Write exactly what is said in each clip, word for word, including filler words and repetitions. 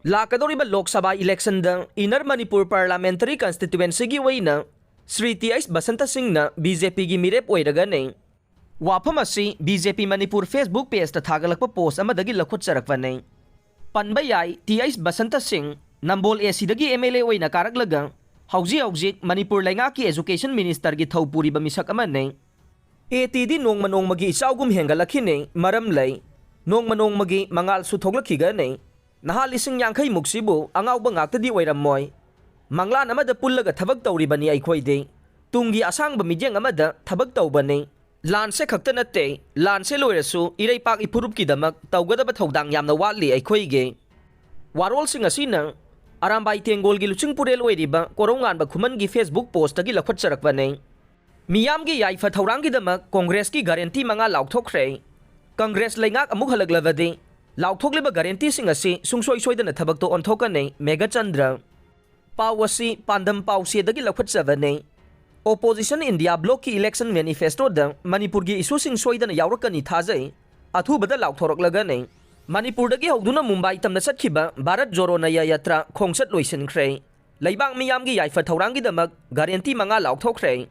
ꯂꯥꯛꯀꯗꯧꯔꯤꯕ ꯂꯣꯛ ꯁꯚꯥ ꯏꯂꯦꯛꯁꯟꯗ ꯏꯟꯅꯔ ꯃꯅꯤꯄꯨꯔ ꯄꯥꯔꯂꯥꯃꯦꯟꯇꯔꯤ ꯀꯟꯁꯇꯤꯇ꯭ꯌꯨꯑꯦꯟꯁꯤꯒꯤ ꯑꯣꯏꯅ Shri T H Basanta ꯁꯤꯡꯅ ꯕꯤ ꯖꯦ ꯄꯤꯒꯤ ꯃꯤꯔꯦꯞ ꯑꯣꯏꯔꯒꯅꯤ꯫ ꯋꯥꯐꯝ ꯑꯁꯤ ꯕꯤ ꯖꯦ ꯄꯤ ꯃꯅꯤꯄꯨꯔ Facebook pageꯇ ꯊꯥꯒꯠꯂꯛꯄ ꯄꯣꯁ ꯑꯃꯗꯒꯤ ꯂꯧꯈꯠꯆꯔꯛꯄꯅꯤ꯫ ꯄꯟꯕ ꯌꯥꯏ, ꯇꯤ ꯑꯩꯆ ꯕꯁꯟꯇ ꯁꯤꯡ ꯅꯝꯕꯣꯜ ꯑꯦ ꯁꯤꯗꯒꯤ ꯑꯦꯝ ꯑꯦꯜ ꯑꯦ ꯑꯣꯏꯅ ꯀꯥꯔꯛꯂꯒ ꯍꯧꯖꯤꯛ ꯍꯧꯖꯤꯛ ꯃꯅꯤꯄꯨꯔ ꯂꯩꯉꯥꯛꯀꯤ ꯑꯦꯖꯨꯀꯦꯁꯟ ꯃꯤꯅꯤꯁꯇꯔꯒꯤ ꯊꯧ ꯄꯨꯔꯤꯕ ꯃꯤꯁꯛ ꯑꯃꯅꯤ꯫ ꯑꯦ ꯇꯤꯗꯤ ꯅꯣꯡꯃ ꯅꯣꯡꯃꯒꯤ ꯏꯆꯥꯎꯒꯨꯝ ꯍꯦꯟꯒꯠꯂꯛꯈꯤꯅꯤ, ꯃꯔꯝ ꯂꯩ꯫ ꯅꯣꯡꯃ ꯅꯣꯡꯃꯒꯤ ꯃꯉꯥꯜꯁꯨ ꯊꯣꯛꯂꯛꯈꯤꯒꯅꯤ꯫ ꯅꯍꯥ ꯂꯤꯁꯤꯡ ꯌꯥꯡꯈꯩ ꯃꯨꯛꯁꯤꯕꯨ ꯑꯉꯥꯎꯕ ꯉꯥꯛꯇꯗꯤ ꯑꯣꯏꯔꯝꯃꯣꯏ꯫ ꯃꯪꯂꯥꯟ ꯑꯃꯗ ꯄꯨꯜꯂꯒ ꯊꯕꯛ ꯇꯧꯔꯤꯕꯅꯤ ꯑꯩꯈꯣꯏꯗꯤ꯫ ꯇꯨꯡꯒꯤ ꯑꯁꯥꯡꯕ ꯃꯤꯠꯌꯦꯡ ꯑꯃꯗ ꯊꯕꯛ ꯇꯧꯕꯅꯤ꯫ ꯂꯥꯟꯁꯦ ꯈꯛꯇ ꯅꯠꯇꯦ, ꯂꯥꯟꯁꯦ ꯂꯣꯏꯔꯁꯨ ꯏꯔꯩꯄꯥꯛ ꯏꯐꯨꯔꯨꯞꯀꯤꯗꯃꯛ ꯇꯧꯒꯗꯕ ꯊꯧꯗꯥꯡ ꯌꯥꯝꯅ ꯋꯥꯠꯂꯤ ꯑꯩꯈꯣꯏꯒꯤ꯫ ꯋꯥꯔꯣꯜꯁꯤꯡ ꯑꯁꯤꯅ ꯑꯔꯥꯝꯕꯥꯏ ꯇꯦꯡꯒꯣꯜꯒꯤ ꯂꯨꯆꯤꯡ ꯄꯨꯔꯦꯜ ꯑꯣꯏꯔꯤꯕ ꯀꯣꯔꯧꯉꯥꯟꯕ ꯈꯨꯃꯟꯒꯤ Facebook postꯇꯒꯤ ꯂꯧꯈꯠꯆꯔꯛꯄꯅꯤ꯫ ꯃꯤꯌꯥꯝꯒꯤ ꯌꯥꯏꯐ ꯊꯧꯔꯥꯡꯒꯤꯗꯃꯛ ꯀꯣꯡꯒ꯭ꯔꯦꯁꯀꯤ ꯒꯥꯔꯦꯟꯇꯤ ꯃꯉꯥ ꯂꯥꯎꯊꯣꯛꯈ꯭ꯔꯦ꯫ ꯀꯪꯒ꯭ꯔꯦꯁ ꯂꯩꯉꯥꯛ ꯑꯃꯨꯛ ꯍꯜꯂꯛꯂꯕꯗꯤ ꯂꯥꯎꯊꯣꯛꯂꯤꯕ ꯒꯥꯔꯦꯟꯇꯤꯁꯤꯡ ꯑꯁꯤ ꯁꯨꯡꯁꯣꯏ ꯁꯣꯏꯗꯅ ꯊꯕꯛꯇ ꯑꯣꯟꯊꯣꯛꯀꯅꯤ, ꯃꯦꯘꯆꯟꯗ꯭ꯔ꯫ ꯄꯥꯎ ꯑꯁꯤ ꯄꯥꯟꯗꯝ ꯄꯥꯎꯆꯦꯗꯒꯤ ꯂꯧꯈꯠꯆꯕꯅꯤ꯫ ꯑꯣꯄꯣꯖꯤꯁꯟ ꯏꯟꯗꯤꯌꯥ ꯕ꯭ꯂꯣꯛꯀꯤ ꯏꯂꯦꯛꯁꯟ ꯃꯦꯅꯤꯐꯦꯁꯇꯣꯗ ꯃꯅꯤꯄꯨꯔꯒꯤ ꯏꯁꯨꯁꯤꯡ ꯁꯣꯏꯗꯅ ꯌꯥꯎꯔꯛꯀꯅꯤ ꯊꯥꯖꯩ꯫ ꯑꯊꯨꯕꯗ ꯂꯥꯎꯊꯣꯔꯛꯂꯒꯅꯤ꯫ ꯃꯅꯤꯄꯨꯔꯗꯒꯤ ꯍꯧꯗꯨꯅ ꯃꯨꯝꯕꯥꯏ ꯇꯝꯅ ꯆꯠꯈꯤꯕ ꯚꯥꯔꯠ ꯖꯣꯔꯣ ꯅꯌꯥ ꯌꯥꯇ꯭ꯔꯥ ꯈꯣꯡꯆꯠ ꯂꯣꯏꯁꯤꯟꯈ꯭ꯔꯦ꯫ ꯂꯩꯕꯥꯛ ꯃꯤꯌꯥꯝꯒꯤ ꯌꯥꯏꯐ ꯊꯧꯔꯥꯡꯒꯤꯗꯃꯛ ꯒꯥꯔꯦꯟꯇꯤ ꯃꯉꯥ ꯂꯥꯎꯊꯣꯛꯈ꯭ꯔꯦ꯫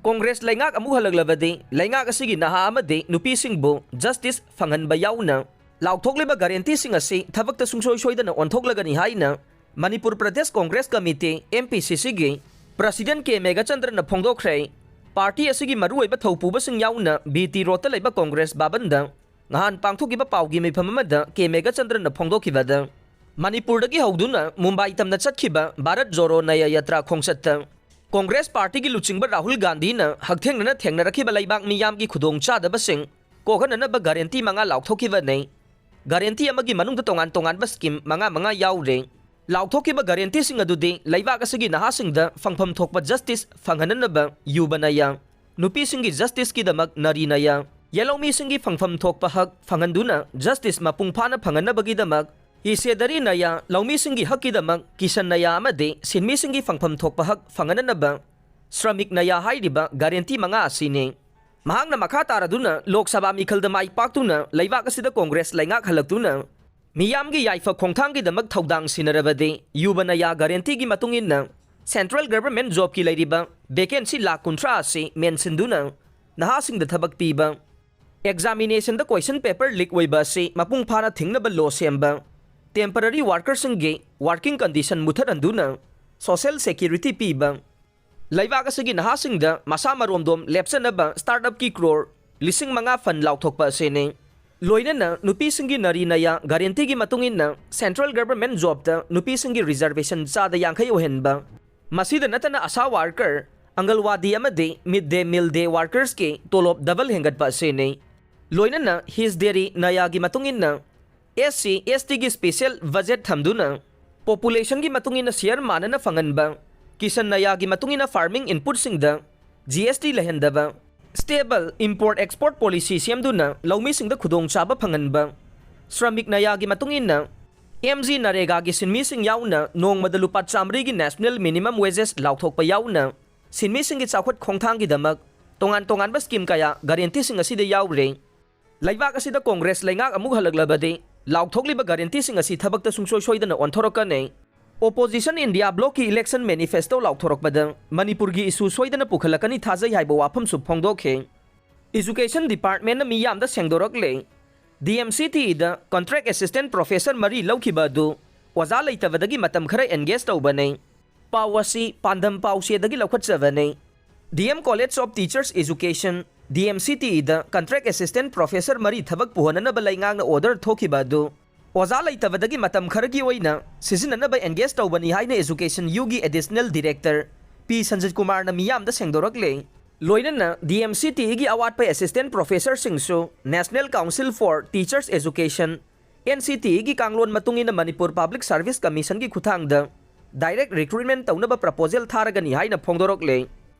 ꯀꯣꯡꯒ꯭ꯔꯦꯁ ꯂꯩꯉꯥꯛ ꯑꯃꯨꯛ ꯍꯜꯂꯛꯂꯕꯗꯤ ꯂꯩꯉꯥꯛ ꯑꯁꯤꯒꯤ ꯅꯍꯥ ꯑꯃꯗꯤ ꯅꯨꯄꯤꯁꯤꯡꯕꯨ ꯖꯁꯇꯤꯁ ꯐꯪꯍꯟꯕ ꯌꯥꯎꯅ ꯂꯥꯎꯊꯣꯛꯂꯤꯕ ꯒꯥꯔꯦꯟꯇꯤꯁꯤꯡ ꯑꯁꯤ ꯊꯕꯛꯇ ꯁꯨꯡꯁꯣꯏ ꯁꯣꯏꯗꯅ ꯑꯣꯟꯊꯣꯛꯂꯒꯅꯤ ꯍꯥꯏꯅ Manipur Pradesh Congress committee, M P ꯁꯤ ꯁꯤꯒꯤ ꯄ꯭ꯔꯁꯤꯗꯦꯟ ꯀꯦ ꯃꯦꯘꯆꯟꯗ꯭ꯔꯅ ꯐꯣꯡꯗꯣꯛꯈ꯭ꯔꯦ꯫ ꯄꯥꯔꯇꯤ ꯑꯁꯤꯒꯤ ꯃꯔꯨꯑꯣꯏꯕ ꯊꯧꯄꯨꯕꯁꯤꯡ ꯌꯥꯎꯅ ꯕꯤ ꯇꯤ ꯔꯣꯗꯇ ꯂꯩꯕ ꯀꯣꯡꯒ꯭ꯔꯦꯁ ꯚꯕꯟꯗ ꯅꯍꯥꯟ ꯄꯥꯡꯊꯣꯛꯈꯤꯕ ꯄꯥꯎꯒꯤ ꯃꯤꯐꯝ ꯑꯃꯗ ꯀꯦ ꯃꯦꯘꯆꯟꯗ꯭ꯔꯅ ꯐꯣꯡꯗꯣꯛꯈꯤꯕꯗ, ꯃꯅꯤꯄꯨꯔꯗꯒꯤ ꯍꯧꯗꯨꯅ ꯃꯨꯝꯕꯥꯏ ꯇꯝꯅ ꯆꯠꯈꯤꯕ ꯚꯥꯔꯠ ꯖꯣꯔꯣ ꯅꯌꯥ ꯌꯥꯇ꯭ꯔꯥ ꯈꯣꯡꯆꯠꯇ ꯀꯣꯡꯒ꯭ꯔꯦꯁ ꯄꯥꯔꯇꯤꯒꯤ ꯂꯨꯆꯤꯡꯕ ꯔꯥꯍꯨꯜ ꯒꯥꯟꯙꯤꯅ ꯍꯛꯊꯦꯡꯅꯅ ꯊꯦꯡꯅꯔꯛꯈꯤꯕ ꯂꯩꯕꯥꯛ ꯃꯤꯌꯥꯝꯒꯤ ꯈꯨꯗꯣꯡꯆꯥꯗꯕꯁꯤꯡ ꯀꯣꯛꯍꯟꯅꯅꯕ ꯒꯥꯔꯦꯟꯇꯤ ꯃꯉꯥ ꯂꯥꯎꯊꯣꯛꯈꯤꯕꯅꯤ꯫ ꯒꯥꯔꯦꯟꯇꯤ ꯑꯃꯒꯤ ꯃꯅꯨꯡꯗ ꯇꯣꯉꯥꯟ ꯇꯣꯉꯥꯟꯕ ꯁ꯭ꯀꯤꯝ ꯃꯉꯥ ꯃꯉꯥ ꯌꯥꯎꯔꯦ꯫ ꯂꯥꯎꯊꯣꯛꯈꯤꯕ ꯒꯥꯔꯦꯟꯇꯤꯁꯤꯡ ꯑꯗꯨꯗꯤ ꯂꯩꯕꯥꯛ ꯑꯁꯤꯒꯤ ꯅꯍꯥꯁꯤꯡꯗ ꯐꯪꯐꯝ ꯊꯣꯛꯄ ꯖꯁꯇꯤꯁ ꯐꯪꯍꯟꯅꯅꯕ ꯌꯨꯕ ꯅꯌꯥ, ꯅꯨꯄꯤꯁꯤꯡꯒꯤ ꯖꯁꯇꯤꯁꯀꯤꯗꯃꯛ ꯅꯥꯔꯤ ꯅꯌꯥ, ꯌꯦꯜꯍꯧꯃꯤꯁꯤꯡꯒꯤ ꯐꯪꯐꯝ ꯊꯣꯛꯄ ꯍꯛ ꯐꯪꯍꯟꯗꯨꯅ ꯖꯁꯇꯤꯁ ꯃꯄꯨꯡ ꯐꯥꯅ ꯐꯪꯍꯟꯅꯕꯒꯤꯗꯃꯛ, ꯏꯁꯦꯗꯔꯤ ꯅꯌꯥ, ꯂꯧꯃꯤꯁꯤꯡꯒꯤ ꯍꯛꯀꯤꯗꯃꯛ ꯀꯤꯁꯟ ꯅꯌꯥ ꯑꯃꯗꯤ ꯁꯤꯟꯃꯤꯁꯤꯡꯒꯤ ꯐꯪꯐꯝ ꯊꯣꯛꯄ ꯍꯛ ꯐꯪꯍꯟꯅꯅꯕ ꯁ꯭ꯔꯃꯤꯛ ꯅꯌꯥ ꯍꯥꯏꯔꯤꯕ ꯒꯥꯔꯦꯟꯇꯤ ꯃꯉꯥ ꯑꯁꯤꯅꯤ꯫ ꯃꯍꯥꯛꯅ ꯃꯈꯥ ꯇꯥꯔꯗꯨꯅ ꯂꯣꯛ ꯁꯚꯥ ꯃꯤꯈꯜꯗ ꯃꯥꯏ ꯄꯥꯛꯇꯨꯅ ꯂꯩꯕꯥꯛ ꯑꯁꯤꯗ ꯀꯣꯡꯒ꯭ꯔꯦꯁ ꯂꯩꯉꯥꯛ ꯍꯜꯂꯛꯇꯨꯅ ꯃꯤꯌꯥꯝꯒꯤ ꯌꯥꯏꯐ ꯈꯣꯡꯊꯥꯡꯒꯤꯗꯃꯛ ꯊꯧꯗꯥꯡ ꯁꯤꯟꯅꯔꯕꯗꯤ ꯌꯨꯕ ꯅꯌꯥ ꯒꯥꯔꯦꯟꯇꯤꯒꯤ ꯃꯇꯨꯡ ꯏꯟꯅ ꯁꯦꯟꯇ꯭ꯔꯦꯜ ꯒꯚꯔꯟꯃꯦꯟꯠ ꯖꯣꯕꯀꯤ ꯂꯩꯔꯤꯕ ꯚꯦꯀꯦꯟꯁꯤ ꯂꯥꯈ ꯀꯨꯟꯊ꯭ꯔꯥ ꯑꯁꯤ ꯃꯦꯟꯁꯤꯟꯗꯨꯅ ꯅꯍꯥꯁꯤꯡꯗ ꯊꯕꯛ ꯄꯤꯕ, ꯑꯦꯛꯖꯥꯃꯤꯅꯦꯁꯟꯗ ꯀꯣꯏꯁꯟ ꯄꯦꯄꯔ ꯂꯤꯛ ꯑꯣꯏꯕ ꯑꯁꯤ ꯃꯄꯨꯡ ꯐꯥꯅ ꯊꯤꯡꯅꯕ ꯂꯣ ꯁꯦꯝꯕ, ꯇꯦꯝꯄꯔꯔꯤ ꯋꯥꯔꯀꯔꯁꯤꯡꯒꯤ ꯋꯥꯔꯀꯤꯡ ꯀꯟꯗꯤꯁꯟ ꯃꯨꯊꯠꯍꯟꯗꯨꯅ ꯁꯣꯁꯦꯜ ꯁꯦꯀ꯭ꯌꯨꯔꯤꯇꯤ ꯄꯤꯕ, ꯂꯩꯕꯥꯛ ꯑꯁꯤꯒꯤ ꯅꯍꯥꯁꯤꯡꯗ ꯃꯁꯥ ꯃꯔꯣꯝꯗꯣꯝ ꯂꯦꯞꯆꯅꯕ ꯁ꯭ꯇꯥꯔꯠ ꯑꯞꯀꯤ ꯀ꯭ꯔꯣꯔ ꯂꯤꯁꯤꯡ ꯃꯉꯥ ꯐꯟ ꯂꯥꯎꯊꯣꯛꯄ ꯑꯁꯤꯅꯤ꯫ ꯂꯣꯏꯅꯅ ꯅꯨꯄꯤꯁꯤꯡꯒꯤ ꯅꯔꯤ ꯅꯌꯥ ꯒꯥꯔꯦꯟꯇꯤꯒꯤ ꯃꯇꯨꯡ ꯏꯟꯅ ꯁꯦꯟꯇ꯭ꯔꯦꯜ ꯒꯚꯔꯟꯃꯦꯟꯠ ꯖꯣꯕꯇ ꯅꯨꯄꯤꯁꯤꯡꯒꯤ ꯔꯤꯖꯔꯕꯦꯁꯟ ꯆꯥꯗ ꯌꯥꯡꯈꯩ ꯑꯣꯏꯍꯟꯕ, ꯃꯁꯤꯗ ꯅꯠꯇꯅ ꯑꯁꯥ ꯋꯥꯔꯀꯔ, ꯑꯪꯒꯜꯋꯥꯗꯤ ꯑꯃꯗꯤ ꯃꯤꯗ ꯗꯦ ꯃꯤꯜ ꯗꯦ ꯋꯥꯔꯀꯔꯁꯀꯤ ꯇꯣꯂꯣꯞ ꯗꯕꯜ ꯍꯦꯟꯒꯠꯄ ꯑꯁꯤꯅꯤ꯫ ꯂꯣꯏꯅꯅ ꯍꯤꯁ ꯗꯦꯔꯤ ꯅꯌꯥꯒꯤ ꯃꯇꯨꯡ ꯏꯟꯅ ꯑꯦꯁ ꯁꯤ, ꯑꯦꯁ ꯇꯤꯒꯤ ꯁ꯭ꯄꯦꯁꯤꯌꯦꯜ ꯕꯖꯦꯠ ꯊꯝꯗꯨꯅ ꯄꯣꯄꯨꯂꯦꯁꯟꯒꯤ ꯃꯇꯨꯡ ꯏꯟꯅ ꯁꯤꯌꯔ ꯃꯥꯟꯅꯅ ꯐꯪꯍꯟꯕ, ꯀꯤꯁꯟ ꯅꯌꯥꯒꯤ ꯃꯇꯨꯡ ꯏꯟꯅ ꯐꯥꯔꯃꯤꯡ ꯏꯟꯄꯨꯠꯁꯤꯡꯗ ꯖꯤ ꯑꯦꯁ ꯇꯤ ꯂꯩꯍꯟꯗꯕ, ꯁ꯭ꯇꯦꯕꯜ ꯏꯝꯄꯣꯔꯠ ꯑꯦꯛꯁꯄꯣꯔꯠ ꯄꯣꯂꯤꯁꯤ ꯁꯦꯝꯗꯨꯅ ꯂꯧꯃꯤꯁꯤꯡꯗ ꯈꯨꯗꯣꯡꯆꯥꯕ ꯐꯪꯍꯟꯕ, ꯁ꯭ꯔꯃꯤꯛ ꯅꯌꯥꯒꯤ ꯃꯇꯨꯡ ꯏꯟꯅ ꯑꯦꯝ ꯖꯤ ꯅꯔꯦꯒꯥꯒꯤ ꯁꯤꯟꯃꯤꯁꯤꯡ ꯌꯥꯎꯅ ꯅꯣꯡꯃꯗ ꯂꯨꯄꯥ ꯆꯥꯃꯔꯤꯒꯤ ꯅꯦꯁꯅꯦꯜ ꯃꯤꯅꯤꯃꯝ ꯋꯦꯖꯦꯁ ꯂꯥꯎꯊꯣꯛꯄ ꯌꯥꯎꯅ ꯁꯤꯟꯃꯤꯁꯤꯡꯒꯤ ꯆꯥꯎꯈꯠ ꯈꯣꯡꯊꯥꯡꯒꯤꯗꯃꯛ ꯇꯣꯉꯥꯟ ꯇꯣꯉꯥꯟꯕ ꯁ꯭ꯀꯤꯝ ꯀꯌꯥ ꯒꯥꯔꯦꯟꯇꯤꯁꯤꯡ ꯑꯁꯤꯗ ꯌꯥꯎꯔꯦ꯫ ꯂꯩꯕꯥꯛ ꯑꯁꯤꯗ ꯀꯣꯡꯒ꯭ꯔꯦꯁ ꯂꯩꯉꯥꯛ ꯑꯃꯨꯛ ꯍꯜꯂꯛꯂꯕꯗꯤ ꯂꯥꯎꯊꯣꯛꯂꯤꯕ ꯒꯥꯔꯦꯟꯇꯤꯁꯤꯡ ꯑꯁꯤ ꯊꯕꯛꯇ ꯁꯨꯡꯁꯣꯏ ꯁꯣꯏꯗꯅ ꯑꯣꯟꯊꯣꯔꯛꯀꯅꯤ꯫ ꯑꯣꯄꯣꯖꯤꯁꯟ ꯏꯟꯗꯤꯌꯥ ꯕ꯭ꯂꯣꯛꯀꯤ ꯏꯂꯦꯛꯁꯟ ꯃꯦꯅꯤꯐꯦꯁꯇꯣ ꯂꯥꯎꯊꯣꯔꯛꯄꯗ ꯃꯅꯤꯄꯨꯔꯒꯤ ꯏꯁꯨ ꯁꯣꯏꯗꯅ ꯄꯨꯈꯠꯂꯛꯀꯅꯤ ꯊꯥꯖꯩ ꯍꯥꯏꯕ ꯋꯥꯐꯝꯁꯨ ꯐꯣꯡꯗꯣꯛꯈꯤ꯫ ꯏꯖꯨꯀꯦꯁꯟ ꯗꯤꯄꯥꯔꯠꯃꯦꯟꯅ ꯃꯤꯌꯥꯝꯗ ꯁꯦꯡꯗꯣꯔꯛꯂꯦ꯫ ꯗꯤ ꯑꯦꯝ ꯁꯤ ꯇꯤꯗ ꯀꯟꯇ꯭ꯔꯦꯛ ꯑꯦꯁꯤꯁꯇꯦꯟꯠ ꯄ꯭ꯔꯣꯐꯦꯁꯔ ꯃꯔꯤ ꯂꯧꯈꯤꯕ ꯑꯗꯨ ꯑꯣꯖꯥ ꯂꯩꯇꯕꯗꯒꯤ ꯃꯇꯝ ꯈꯔ ꯑꯦꯟꯒꯦꯖ ꯇꯧꯕꯅꯤ꯫ ꯄꯥꯎ ꯑꯁꯤ ꯄꯥꯟꯗꯝ ꯄꯥꯎꯆꯦꯗꯒꯤ ꯂꯧꯈꯠꯆꯕꯅꯤ꯫ D M college of teachers education, D M C ꯇꯤꯗ ꯀꯟꯇ꯭ꯔꯦꯛ ꯑꯦꯁꯤꯁꯇꯦꯟꯠ ꯄ꯭ꯔꯣꯐꯦꯁꯔ ꯃꯔꯤ ꯊꯕꯛ ꯄꯨꯍꯟꯅꯅꯕ ꯂꯩꯉꯥꯛꯅ ꯑꯣꯔꯗꯔ ꯊꯣꯛꯈꯤꯕ ꯑꯗꯨ ꯑꯣꯖꯥ ꯂꯩꯇꯕꯗꯒꯤ ꯃꯇꯝ ꯈꯔꯒꯤ ꯑꯣꯏꯅ ꯁꯤꯖꯤꯟꯅꯅꯕ ꯑꯦꯟꯒꯦꯖ ꯇꯧꯕꯅꯤ ꯍꯥꯏꯅ ꯏꯖꯨꯀꯦꯁꯟ ꯌꯨꯒꯤ ꯑꯦꯗꯤꯁꯅꯦꯜ ꯗꯤꯔꯦꯛꯇꯔ ꯄꯤ ꯁꯟꯖꯤꯠ ꯀꯨꯃꯥꯔꯅ ꯃꯤꯌꯥꯝꯗ ꯁꯦꯡꯗꯣꯔꯛꯂꯦ꯫ ꯂꯣꯏꯅꯅ ꯗꯤ ꯑꯦꯝ ꯁꯤ ꯇꯤꯒꯤ ꯑꯋꯥꯠꯄ ꯑꯦꯁꯤꯁꯇꯦꯟꯠ ꯄ꯭ꯔꯣꯐꯦꯁꯔꯁꯤꯡꯁꯨ national council for teachers education, N C ꯇꯤꯒꯤ ꯀꯥꯡꯂꯣꯟ ꯃꯇꯨꯡ ꯏꯟꯅ ꯃꯅꯤꯄꯨꯔ ꯄꯕ꯭ꯂꯤꯛ ꯁꯥꯔꯚꯤꯁ ꯀꯃꯤꯁꯟꯒꯤ ꯈꯨꯠꯊꯥꯡꯗ ꯗꯥꯏꯔꯦꯛ ꯔꯤꯀ꯭ꯔꯨꯠꯃꯦꯟꯠ ꯇꯧꯅꯕ ꯄ꯭ꯔꯄꯣꯖꯦꯜ ꯊꯥꯔꯒꯅꯤ ꯍꯥꯏꯅ ꯐꯣꯡꯗꯣꯔꯛꯂꯦ꯫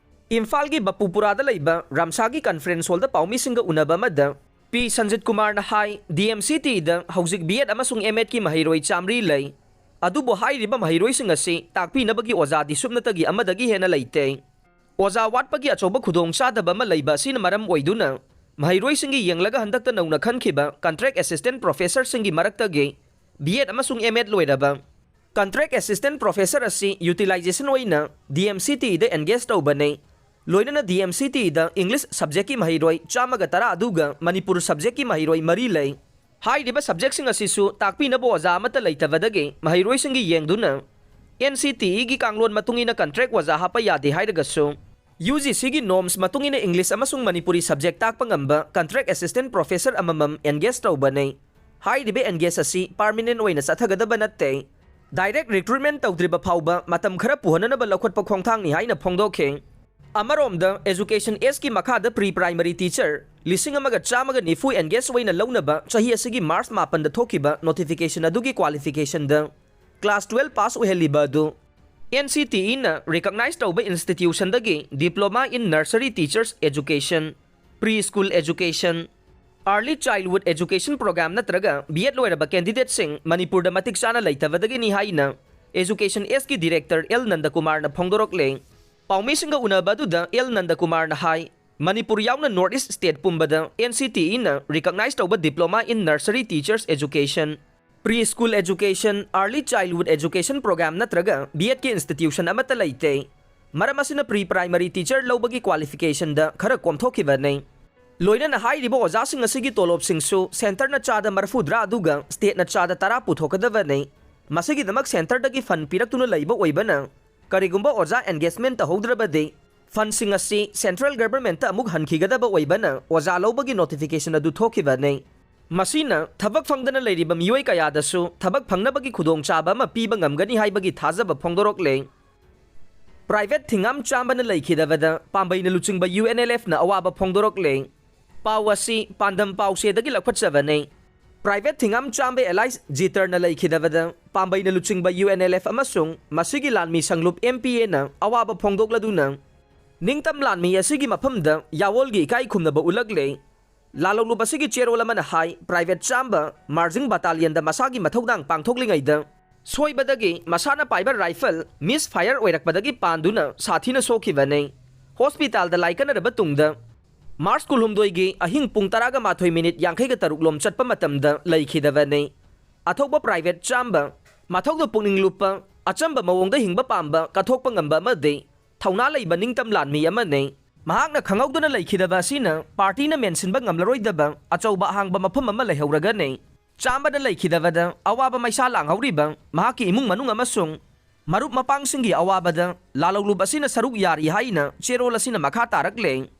ꯏꯝꯐꯥꯜꯒꯤ ꯕꯄꯨꯄꯨꯔꯥꯗ ꯂꯩꯕ ꯔꯝꯁꯥꯒꯤ ꯀꯟꯐ꯭ꯔꯦꯟꯁ ꯍꯣꯜꯗ ꯄꯥꯎꯃꯤꯁꯤꯡꯒ ꯎꯅꯕ ꯑꯃꯗ ꯄꯤ ꯁꯟꯖꯤꯠ ꯀꯨꯃꯥꯔꯅ ꯍꯥꯏ, ꯗꯤ ꯑꯦꯝ ꯁꯤ ꯇꯤꯗ ꯍꯧꯖꯤꯛ ꯕꯤ ꯑꯦꯗ ꯑꯃꯁꯨꯡ ꯑꯦꯝ ꯑꯦꯗꯀꯤ ꯃꯍꯩꯔꯣꯏ ꯆꯥꯃꯔꯤ ꯂꯩ꯫ ꯑꯗꯨꯕꯨ ꯍꯥꯏꯔꯤꯕ ꯃꯍꯩꯔꯣꯏꯁꯤꯡ ꯑꯁꯤ ꯇꯥꯛꯄꯤꯅꯕꯒꯤ ꯑꯣꯖꯥꯗꯤ ꯁꯨꯞꯅꯇꯒꯤ ꯑꯃꯗꯒꯤ ꯍꯦꯟꯅ ꯂꯩꯇꯦ꯫ ꯑꯣꯖꯥ ꯋꯥꯠꯄꯒꯤ ꯑꯆꯧꯕ ꯈꯨꯗꯣꯡꯆꯥꯗꯕ ꯑꯃ ꯂꯩꯕ ꯑꯁꯤꯅ ꯃꯔꯝ ꯑꯣꯏꯗꯨꯅ ꯃꯍꯩꯔꯣꯏꯁꯤꯡꯒꯤ ꯌꯦꯡꯂꯒ ꯍꯟꯗꯛꯇ ꯅꯧꯅ ꯈꯟꯈꯤꯕ ꯀꯟꯇ꯭ꯔꯦꯛ ꯑꯦꯁꯤꯁꯇꯦꯟꯠ ꯄ꯭ꯔꯣꯐꯦꯁꯔꯁꯤꯡꯒꯤ ꯃꯔꯛꯇꯒꯤ B.Ed ꯑꯃꯁꯨꯡ M.Ed ꯂꯣꯏꯔꯕ contract assistant professor ꯑꯁꯤ utilization ꯑꯣꯏꯅ D M C T ꯗ engage ꯇꯧꯕꯅꯤ꯫ ꯂꯣꯏꯅꯅ D M C T ꯗ English subjectꯀꯤ ꯃꯍꯩꯔꯣꯏ ꯆꯥꯝꯃꯒ ꯇꯔꯥ ꯑꯗꯨꯒ ꯃꯅꯤꯄꯨꯔ subjectꯀꯤ ꯃꯍꯩꯔꯣꯏ ꯃꯔꯤ ꯂꯩ꯫ ꯍꯥꯏꯔꯤꯕ subjectꯁꯤꯡ ꯑꯁꯤꯁꯨ ꯇꯥꯛꯄꯤꯅꯕ ꯑꯣꯖꯥ ꯑꯃꯠꯇ ꯂꯩꯇꯕꯗꯒꯤ ꯃꯍꯩꯔꯣꯏꯁꯤꯡꯒꯤ ꯌꯦꯡꯗꯨꯅ N C T Eꯒꯤ ꯀꯥꯡꯂꯣꯟ ꯃꯇꯨꯡ ꯏꯟꯅ contract ꯑꯣꯖꯥ ꯍꯥꯞꯄ ꯌꯥꯗꯦ ꯍꯥꯏꯔꯒꯁꯨ, U G Cꯒꯤ norms ꯃꯇꯨꯡ ꯏꯟꯅ English ꯑꯃꯁꯨꯡ ꯃꯅꯤꯄꯨꯔꯤ subject ꯇꯥꯛꯄ ꯉꯝꯕ contract assistant professor ꯑꯃꯃꯝ engage ꯇꯧꯕꯅꯤ꯫ ꯍꯥꯏꯔꯤꯕ engage ꯑꯁꯤ permanent ꯑꯣꯏꯅ ꯆꯠꯊꯒꯗꯕ ꯅꯠꯇꯦ꯫ Direct recruitment ꯇꯧꯗ꯭ꯔꯤꯕ ꯐꯥꯎꯕ ꯃꯇꯝ ꯈꯔ ꯄꯨꯍꯟꯅꯅꯕ ꯂꯧꯈꯠꯄ ꯈꯣꯡꯊꯥꯡꯅꯤ ꯍꯥꯏꯅ ꯐꯣꯡꯗꯣꯛꯈꯤ꯫ ꯑꯃꯔꯣꯝꯗ, Education Sꯀꯤ ꯃꯈꯥꯗ pre primary teacher ꯂꯤꯁꯤꯡ ꯑꯃꯒ ꯆꯥꯝꯃꯒ ꯅꯤꯐꯨ engage ꯑꯣꯏꯅ ꯂꯧꯅꯕ ꯆꯍꯤ ꯑꯁꯤꯒꯤ March ꯃꯥꯄꯟꯗ ꯊꯣꯛꯈꯤꯕ notification ꯑꯗꯨꯒꯤ qualificationꯗ class twelve pass ꯑꯣꯏꯍꯜꯂꯤꯕ ꯑꯗꯨ N C T Eꯅ recognize ꯇꯧꯕ institutionꯗꯒꯤ Diploma in Nursery Teachers Education, Pre School Education, Early Childhood Education Program ꯅꯠꯇ꯭ꯔꯒ B.Ed ꯂꯣꯏꯔꯕ candidateꯁꯤꯡ ꯃꯅꯤꯄꯨꯔꯗ ꯃꯇꯤꯛ ꯆꯥꯅ ꯂꯩꯇꯕꯗꯒꯤꯅꯤ ꯍꯥꯏꯅ Education Sꯀꯤ director L ꯅꯟꯗꯀꯨꯃꯥꯔꯅ ꯐꯣꯡꯗꯣꯔꯛꯂꯦ꯫ ꯄꯥꯎꯃꯤꯁꯤꯡꯒ ꯎꯅꯕ ꯑꯗꯨꯗ L ꯅꯟꯗꯀꯨꯃꯥꯔꯅ ꯍꯥꯏ, ꯃꯅꯤꯄꯨꯔ ꯌꯥꯎꯅ North East state ꯄꯨꯝꯕꯗ N C T Eꯅ recognize ꯇꯧꯕ Diploma in Nursery Teachers Education, Pre School Education, Early Childhood Education Program ꯅꯠꯇ꯭ꯔꯒ B.Edꯀꯤ institution ꯑꯃꯠꯇ ꯂꯩꯇꯦ꯫ ꯃꯔꯝ ꯑꯁꯤꯅ pre primary teacher ꯂꯧꯕꯒꯤ qualificationꯗ ꯈꯔ ꯀꯣꯝꯊꯣꯛꯈꯤꯕꯅꯤ꯫ ꯂꯣꯏꯅꯅ ꯍꯥꯏꯔꯤꯕ ꯑꯣꯖꯥꯁꯤꯡ ꯑꯁꯤꯒꯤ ꯇꯣꯂꯣꯞꯁꯤꯡꯁꯨ centreꯅ ꯆꯥꯗ ꯃꯔꯤꯐꯨꯇꯔꯥ ꯑꯗꯨꯒ stateꯅ ꯆꯥꯗ ꯇꯔꯥ ꯄꯨꯊꯣꯛꯀꯗꯕꯅꯤ꯫ ꯃꯁꯤꯒꯤꯗꯃꯛ centreꯗꯒꯤ fund ꯄꯤꯔꯛꯇꯨꯅ ꯂꯩꯕ ꯑꯣꯏꯕꯅ, ꯀꯔꯤꯒꯨꯝꯕ ꯑꯣꯖꯥ engagement ꯇꯧꯍꯧꯗ꯭ꯔꯕꯗꯤ fundꯁꯤꯡ ꯑꯁꯤ central governmentꯇ ꯑꯃꯨꯛ ꯍꯟꯈꯤꯒꯗꯕ ꯑꯣꯏꯕꯅ ꯑꯣꯖꯥ ꯂꯧꯕꯒꯤ notification ꯑꯗꯨ ꯊꯣꯛꯈꯤꯕꯅꯤ꯫ ꯃꯁꯤꯅ ꯊꯕꯛ ꯐꯪꯗꯅ ꯂꯩꯔꯤꯕ ꯃꯤꯑꯣꯏ ꯀꯌꯥꯗꯁꯨ ꯊꯕꯛ ꯐꯪꯅꯕꯒꯤ ꯈꯨꯗꯣꯡꯆꯥꯕ ꯑꯃ ꯄꯤꯕ ꯉꯝꯒꯅꯤ ꯍꯥꯏꯕꯒꯤ ꯊꯥꯖꯕ ꯐꯣꯡꯗꯣꯔꯛꯂꯦ꯫ Private ꯊꯤꯉꯥꯝ ꯆꯥꯝꯕꯅ ꯂꯩꯈꯤꯗꯕꯗ ꯄꯥꯝꯕꯩꯅ ꯂꯨꯆꯤꯡꯕ UNLFꯅ ꯑꯋꯥꯕ ꯐꯣꯡꯗꯣꯔꯛꯂꯦ꯫ ꯄꯥꯎ ꯑꯁꯤ ꯄꯥꯟꯗꯝ ꯄꯥꯎꯆꯦꯗꯒꯤ ꯂꯧꯈꯠꯆꯕꯅꯤ꯫ Private ꯊꯤꯉꯥꯝ ꯆꯥꯝꯕ alias ꯖꯤꯇꯔꯅ ꯂꯩꯈꯤꯗꯕꯗ ꯄꯥꯝꯕꯩꯅ ꯂꯨꯆꯤꯡꯕ UNLF ꯑꯃꯁꯨꯡ ꯃꯁꯤꯒꯤ ꯂꯥꯟꯃꯤ ꯁꯪꯂꯨꯞ MPAꯅ ꯑꯋꯥꯕ ꯐꯣꯡꯗꯣꯛꯂꯗꯨꯅ ꯅꯤꯡꯇꯝ ꯂꯥꯟꯃꯤ ꯑꯁꯤꯒꯤ ꯃꯐꯝꯗ ꯌꯥꯋꯣꯜꯒꯤ ꯏꯀꯥꯏ ꯈꯨꯝꯅꯕ ꯎꯠꯂꯛꯂꯦ꯫ ꯂꯥꯜꯍꯧꯂꯨꯞ ꯑꯁꯤꯒꯤ ꯆꯦꯔꯣꯜ ꯑꯃꯅ ꯍꯥꯏ, private ꯆꯥꯝꯕ marching battalionꯗ ꯃꯁꯥꯒꯤ ꯃꯊꯧꯗꯥꯡ ꯄꯥꯡꯊꯣꯛꯂꯤꯉꯩꯗ ꯁꯣꯏꯕꯗꯒꯤ ꯃꯁꯥꯅ ꯄꯥꯏꯕ rifle misfire ꯑꯣꯏꯔꯛꯄꯗꯒꯤ ꯄꯥꯟꯗꯨꯅ ꯁꯥꯊꯤꯅ ꯁꯣꯛꯈꯤꯕꯅꯤ꯫ Hospitalꯗ ꯂꯥꯏꯀꯠꯅꯔꯕ ꯇꯨꯡꯗ March ꯀꯨꯟꯍꯨꯝꯗꯣꯏꯒꯤ ꯑꯍꯤꯡ ꯄꯨꯡ ꯇꯔꯥꯒ ꯃꯥꯊꯣꯏ minute ꯌꯥꯡꯈꯩꯒ ꯇꯔꯨꯛ ꯂꯣꯝ ꯆꯠꯄ ꯃꯇꯝꯗ ꯂꯩꯈꯤꯗꯕꯅꯤ꯫ ꯑꯊꯧꯕ ꯄ꯭ꯔꯥꯏꯚꯦꯠ ꯆꯥꯝꯕ, ꯃꯊꯧꯗ ꯄꯨꯛꯅꯤꯡ ꯂꯨꯞꯄ, ꯑꯆꯝꯕ ꯃꯑꯣꯡꯗ ꯍꯤꯡꯕ ꯄꯥꯝꯕ, ꯀꯠꯊꯣꯛꯄ ꯉꯝꯕ ꯑꯃꯗꯤ ꯊꯧꯅꯥ ꯂꯩꯕ ꯅꯤꯡꯇꯝ ꯂꯥꯟꯃꯤ ꯑꯃꯅꯤ꯫ ꯃꯍꯥꯛꯅ ꯈꯪꯍꯧꯗꯅ ꯂꯩꯈꯤꯗꯕ ꯑꯁꯤꯅ ꯄꯥꯔꯇꯤꯅ ꯃꯦꯟꯁꯤꯟꯕ ꯉꯝꯂꯔꯣꯏꯗꯕ ꯑꯆꯧꯕ ꯑꯍꯥꯡꯕ ꯃꯐꯝ ꯑꯃ ꯂꯩꯍꯧꯔꯒꯅꯤ꯫ ꯆꯥꯝꯕꯗ ꯂꯩꯈꯤꯗꯕꯗ ꯑꯋꯥꯕ ꯃꯩꯁꯥ ꯂꯥꯡꯍꯧꯔꯤꯕ ꯃꯍꯥꯛꯀꯤ ꯏꯃꯨꯡ ꯃꯅꯨꯡ ꯑꯃꯁꯨꯡ ꯃꯔꯨꯞ ꯃꯄꯥꯡꯁꯤꯡꯒꯤ ꯑꯋꯥꯕꯗ ꯂꯥꯂꯧꯂꯨꯞ ꯑꯁꯤꯅ ꯁꯔꯨꯛ ꯌꯥꯔꯤ ꯍꯥꯏꯅ ꯆꯦꯔꯣꯜ ꯑꯁꯤꯅ ꯃꯈꯥ ꯇꯥꯔꯛꯂꯦ꯫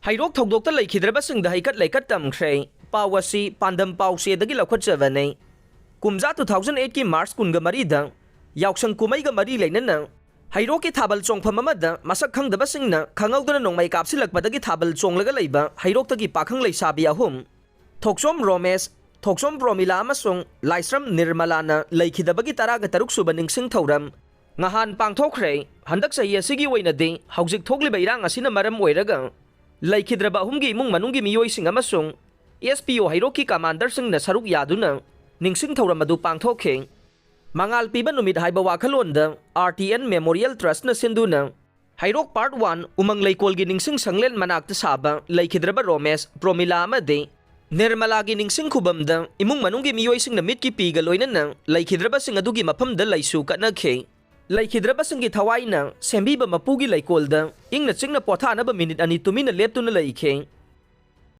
ꯍꯩꯔꯣꯛ ꯊꯧꯗꯣꯛꯇ ꯂꯩꯈꯤꯗ꯭ꯔꯕꯁꯤꯡꯗ ꯍꯩꯀꯠ ꯂꯩꯀꯠ ꯇꯝꯈ꯭ꯔꯦ꯫ ꯄꯥꯎ ꯑꯁꯤ ꯄꯥꯟꯗꯝ ꯄꯥꯎꯆꯦꯗꯒꯤ ꯂꯧꯈꯠꯆꯕꯅꯤ꯫ ꯀꯨꯝꯖꯥ two thousand eight ꯀꯤ March ꯀꯨꯟꯒ ꯃꯔꯤꯗ ꯌꯥꯎꯁꯪ ꯀꯨꯝꯍꯩꯒ ꯃꯔꯤ ꯂꯩꯅꯅ ꯍꯩꯔꯣꯛꯀꯤ ꯊꯥꯕꯜ ꯆꯣꯡꯐꯝ ꯑꯃꯗ ꯃꯁꯛ ꯈꯪꯗꯕꯁꯤꯡꯅ ꯈꯪꯍꯧꯗꯅ ꯅꯣꯡꯃꯩ ꯀꯥꯞꯁꯤꯜꯂꯛꯄꯗꯒꯤ ꯊꯥꯕꯜ ꯆꯣꯡꯂꯒ ꯂꯩꯕ ꯍꯩꯔꯣꯛꯇꯒꯤ ꯄꯥꯈꯪ ꯂꯩꯁꯥꯕꯤ ꯑꯍꯨꯝ, ꯊꯣꯛꯆꯣꯝ ꯔꯣꯃꯦꯁ, ꯊꯣꯛꯆꯣꯝ ꯄ꯭ꯔꯣꯃꯤꯂꯥ ꯑꯃꯁꯨꯡ ꯂꯥꯏꯁ꯭ꯔꯝ ꯅꯤꯔꯃꯂꯥꯅ ꯂꯩꯈꯤꯗꯕꯒꯤ ꯇꯔꯥꯒ ꯇꯔꯨꯛ ꯁꯨꯕ ꯅꯤꯡꯁꯤꯡ ꯊꯧꯔꯝ ꯉꯍꯥꯟ ꯄꯥꯡꯊꯣꯛꯈ꯭ꯔꯦ꯫ ꯍꯟꯗꯛ ꯆꯍꯤ ꯑꯁꯤꯒꯤ ꯑꯣꯏꯅꯗꯤ ꯍꯧꯖꯤꯛ ꯊꯣꯛꯂꯤꯕ ꯏꯔꯥꯡ ꯑꯁꯤꯅ ꯃꯔꯝ ꯑꯣꯏꯔꯒ ꯂꯩꯈꯤꯗ꯭ꯔꯕ ꯑꯍꯨꯝꯒꯤ ꯏꯃꯨꯡ ꯃꯅꯨꯡꯒꯤ ꯃꯤꯑꯣꯏꯁꯤꯡ ꯑꯃꯁꯨꯡ S P O ꯍꯩꯔꯣꯛꯀꯤ ꯀꯃꯥꯟꯗꯔꯁꯤꯡꯅ ꯁꯔꯨꯛ ꯌꯥꯗꯨꯅ ꯅꯤꯡꯁꯤꯡ ꯊꯧꯔꯝ ꯑꯗꯨ ꯄꯥꯡꯊꯣꯛꯈꯤ꯫ ꯃꯉꯥꯜ ꯄꯤꯕ ꯅꯨꯃꯤꯠ ꯍꯥꯏꯕ ꯋꯥꯈꯜꯂꯣꯟꯗ R T N Memorial Trustꯅ ꯁꯤꯟꯗꯨꯅ ꯍꯩꯔꯣꯛ Part One ꯎꯃꯪ ꯂꯩꯀꯣꯜꯒꯤ ꯅꯤꯡꯁꯤꯡ ꯁꯪꯂꯦꯟ ꯃꯅꯥꯛꯇ ꯁꯥꯕ ꯂꯩꯈꯤꯗ꯭ꯔꯕ ꯔꯣꯃꯦꯁ, ꯄ꯭ꯔꯣꯃꯤꯂꯥ ꯑꯃꯗꯤ ꯅꯤꯔꯃꯂꯥꯒꯤ ꯅꯤꯡꯁꯤꯡ ꯈꯨꯕꯝꯗ ꯏꯃꯨꯡ ꯃꯅꯨꯡꯒꯤ ꯃꯤꯑꯣꯏꯁꯤꯡꯅ ꯃꯤꯠꯀꯤ ꯄꯤꯒ ꯂꯣꯏꯅꯅ ꯂꯩꯈꯤꯗ꯭ꯔꯕꯁꯤꯡ ꯑꯗꯨꯒꯤ ꯃꯐꯝꯗ ꯂꯩꯁꯨ ꯀꯠꯅꯈꯤ꯫ ꯂꯩꯈꯤꯗ꯭ꯔꯕꯁꯤꯡꯒꯤ ꯊꯋꯥꯏꯅ ꯁꯦꯝꯕꯤꯕ ꯃꯄꯨꯒꯤ ꯂꯩꯀꯣꯜꯗ ꯏꯪꯅ ꯆꯤꯛꯅ ꯄꯣꯊꯥꯅꯕ ꯃꯤꯅꯤꯠ ꯑꯅꯤ ꯇꯨꯃꯤꯟꯅ ꯂꯦꯞꯇꯨꯅ ꯂꯩꯈꯤ꯫